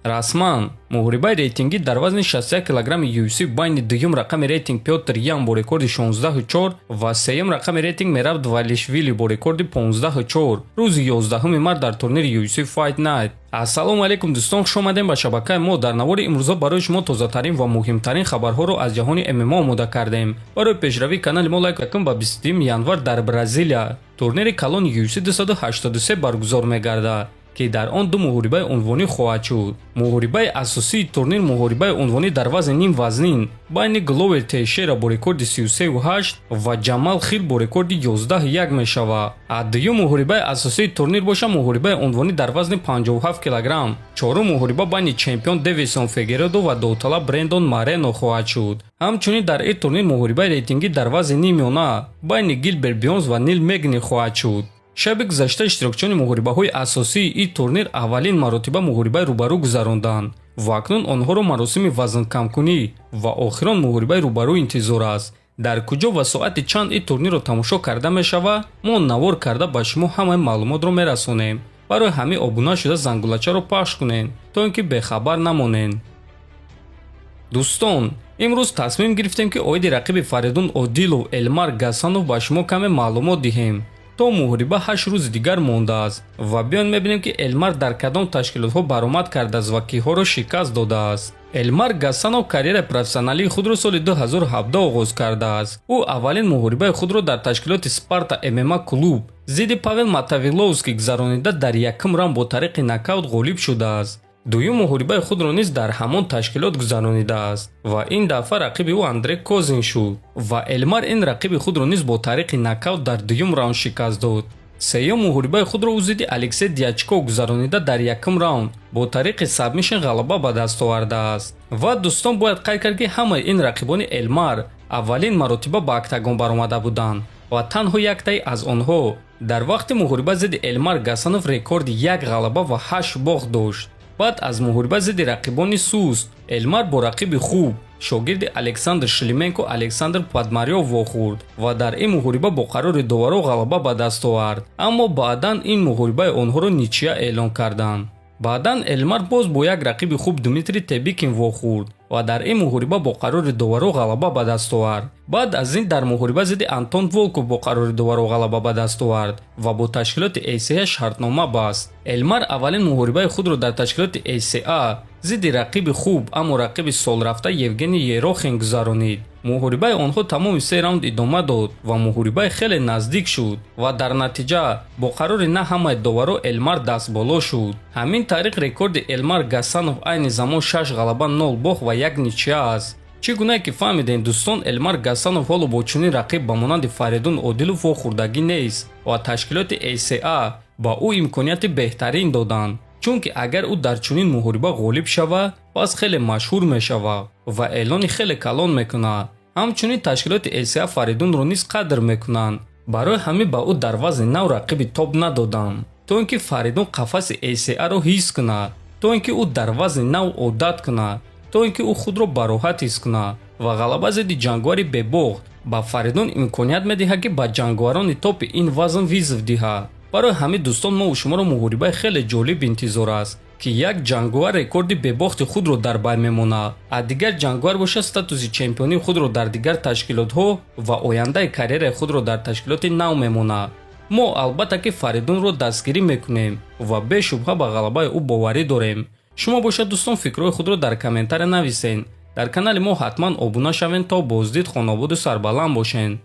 Расман муҳорибаи рейтингӣ дар вазни 61 килограмми UFC байни дуюм рақами рейтинг Пётр Ян бо рекорди 16-4 ва сеюм рақами рейтинг Мераб Двалишвили бо рекорди 15-4 рӯзи 11 март дар турнири UFC Fight Night. Ассалому алайкум, дӯстон, хуш омадем ба шабакаи мо. Дар навори имрӯза барои шумо тозатарин ва муҳимтарин хабарҳоро аз ҷаҳони ММА омода кардем. Барои пешравии канали мо лайк кун. Ба 20 январ дар Бразилия турнири калони UFC 283 баргузор мегардад, ки дар он ду муҳорибаи унвонӣ хоҳад шуд. Муҳорибаи асосии турнир муҳорибаи унвонӣ дар вазни нимвазнин байни Гловер Тейшера бо рекорди 33-8 ва Ҷамал Хил бо рекорди 11-1 мешавад. А дуюм муҳорибаи асосии турнир боша муҳорибаи унвонӣ дар вазни 57 килограмм, чорум муҳориба байни чемпион Девисон Фигередо ва довталаб Брендон Марено хоҳад шуд. Ҳамчунин дар ин турнир муҳорибаи рейтингӣ дар вазни ниммиёна байни Гилберт Бёрнс ва Нил Мегни хоҳад шуд. Шаби гузашта иштирокчиёни муҳорибаҳои асосии ин турнир аввалин маротиба муҳорибаи рӯбарӯ гузаронданд ва акнун онҳоро маросими вазнкамкунӣ ва охирон муҳорибаи рӯбарӯ интизор аст. Дар куҷо ва соати чанд ин турнирро тамошо карда мешавад, мо навор карда ба шумо ҳамаи маълумотро мерасонем. Барои ҳамин обуна шуда, зангулачаро пахш кунед, то ин ки бехабар намонед. Дӯстон, имрӯз тасмим гирифтем, ки оиди рақиби Фаридун Одилов Элмар Гасанов ба шумо каме маълумот диҳем. То муҳориба 8 рӯзи дигар мондааст ва биён мебинем, ки Элмар дар кадом ташкилотҳо баромад кардааст ва киҳоро шикаст додааст. Элмар Гасанов карьераи профессионалии худро соли 2017 оғоз кардааст. Ӯ аввалин муҳорибаи худро дар ташкилоти Спарта ММА клуб зидди Павел Мотовиловский гузаронида, дар якум раунд бо тариқи нокаут ғолиб шудааст. Дуюм муҳорибаи худро низ дар ҳамон ташкилот гузаронидааст ва ин дафъа рақиби ӯ Андрей Козин шуд ва Элмар ин рақиби худро низ бо тариқи нокаут дар дуюм раунд шикаст дод. Сеюм муҳорибаи худро ӯ зидди Алексей Дьячков гузаронида, дар якум раунд бо тариқи сабмишн ғалаба ба даст овардааст. Ва, дӯстон, бояд қайд кард, ки ҳамаи ин рақибони Элмар аввалин маротиба ба октагон баромада буданд ва танҳо яктаи аз онҳо дар вақти муҳориба зидди Элмар Гасанов рекорди як ғалаба ва ҳашт бохт дошт. Баъд аз муҳориба зидди рақибони суст, Элмар бо рақиби хуб, шогирди Александр Шлименко Александр Подмарёв вохӯрд ва дар ин муҳориба бо қарори доваро ғалаба ба даст овард, аммо баъдан ин муҳорибаи онҳоро ничья эълон карданд. Баъдан Элмар боз бо як рақиби хуб, Дмитрий Тебикин, вохӯрд ва дар ин муҳориба бо қарори доваро ғалаба ба даст овард. Баъд аз ин дар муҳориба зидди Антон Волков бо қарори доваро ғалаба ба даст овард ва бо ташкилоти ACA шартнома баст. Элмар аввалин муҳорибаи худро дар ташкилоти ACA зидди рақиби хуб, аммо рақиби солрафта Евгений Ерохин гузаронид. Муҳорибаи онҳо тамоми се раунд идома дод ва муҳорибаи хеле наздик шуд ва дар натиҷа бо қарори на ҳамаи доваро Элмар дастболо шуд. Ҳамин тариқ, рекорди Элмар Гасанов айни замон шаш ғалаба, нол бохт ва як ничья аст. Чӣ гунае ки фаҳмидем, дӯстон, Элмар Гасанов ҳоло бо чунин рақиб ба монанди Фаридун Одилов вохӯрдагӣ нест ва ташкилоти ACA ба ӯ имконияти беҳтарин доданд, чунки агар ӯ дар чунин муҳориба ғолиб шавад, пас хеле машҳур мешавад ва эълони хеле калон мекунад. Ҳамчунин ташкилоти ACA Фаридунро низ қадр мекунанд. Барои ҳамин ба ӯ дар вазни нав рақиби топ надоданд, то ин ки Фаридун қафаси ACA-ро ҳис кунад, то ин ки ӯ дар вазни нав одат кунад, то ин ки ӯ худро бароҳат ҳис кунад. Ва ғалаба зидди ҷанговари бебохт ба Фаридун имконият медиҳад, ки ба ҷанговарони топи ин вазн вызов диҳад. Барои ҳамин, дӯстон, мо шуморо муҳорибаи хеле ҷолиб интизор аст, ки як ҷанговар рекорди бебохти худро дар бай мемонад, а дигар ҷанговар бошад, статуси чемпионии худро дар дигар ташкилотҳо ва ояндаи карьераи худро дар ташкилоти нав мемонад. Мо албатта ки Фаридунро дастгирӣ мекунем ва бешубҳа ба ғалабаи ӯ боварӣ дорем. Шумо бошад, дӯстон, фикрҳои худро дар комментария нависен. Дар канали мо ҳатман обуна шавед. То боздид, хонободу сарбаланд бошед.